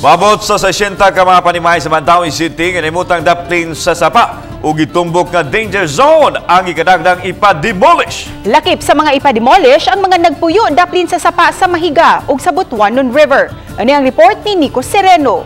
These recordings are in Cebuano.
Mabot sa 60 ka mga panimahay sa Mandaue City nga nahimutang daplin sa sapa ug gitumbok nga danger zone ang gikadagdang ipa-demolish. Lakip sa mga ipa-demolish ang mga nagpuyo daplin sa sapa sa Mahiga ug sa Butuanon River. Ano ang report ni Nico Sereno?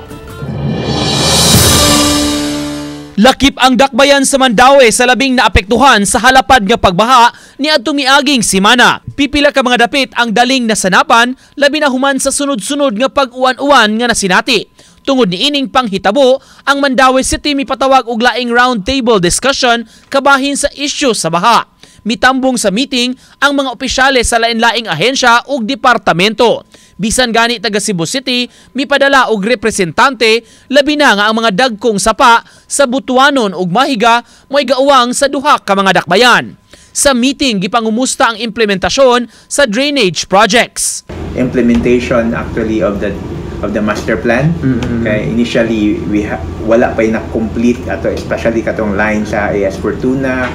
Lakip ang dakbayan sa Mandaue sa labing naapektuhan sa halapad nga pagbaha ni adtong miaging simana. Pipila ka mga dapit ang daling nasanapan, labi na human sa sunod-sunod nga pag-uwan-uwan nga nasinati. Tungod ni ining panghitabo, ang Mandaue City mipatawag og laing round table discussion kabahin sa issue sa baha. Mitambong sa meeting ang mga opisyales sa lain-laing ahensya ug departamento. Bisan gani taga Cebu City, mipadala og representante, labi na nga ang mga dagkong sapa sa Butuanon ug Mahiga mo'y gauwang sa duha ka mga dakbayan. Sa meeting, gipangumusta ang implementasyon sa drainage projects. Implementation actually of the master plan. Kay initially we wala pa na complete ato, especially katong line sa AS Fortuna.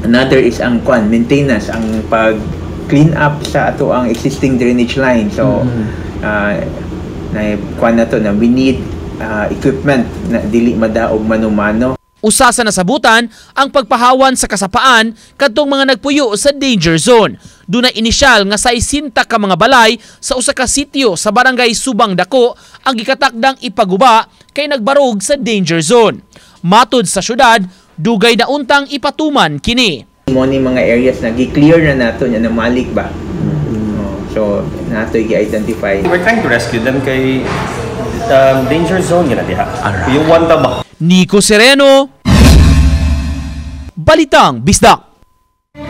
Another is ang kwan maintenance, ang pag clean up sa ato ang existing drainage line. So na kwan na to na we need equipment na dili madaog mano-mano. Usa sa nasabutan ang pagpahawan sa kasapaan kadtong mga nagpuyo sa danger zone. Duna inisyal nga 60 ka mga balay sa usa ka sitio sa barangay Subang Dako ang gikatakdang ipaguba kay nagbarog sa danger zone. Matod sa syudad, dugay na untang ipatuman kini. Mo ni mga areas na gi-clear na nato nya na malik ba. Oh, so nato gi-identify. We're trying to rescue them kay danger zone yun na diha. Yung one ta ba? Nico Sereno, Balitang Bisdak.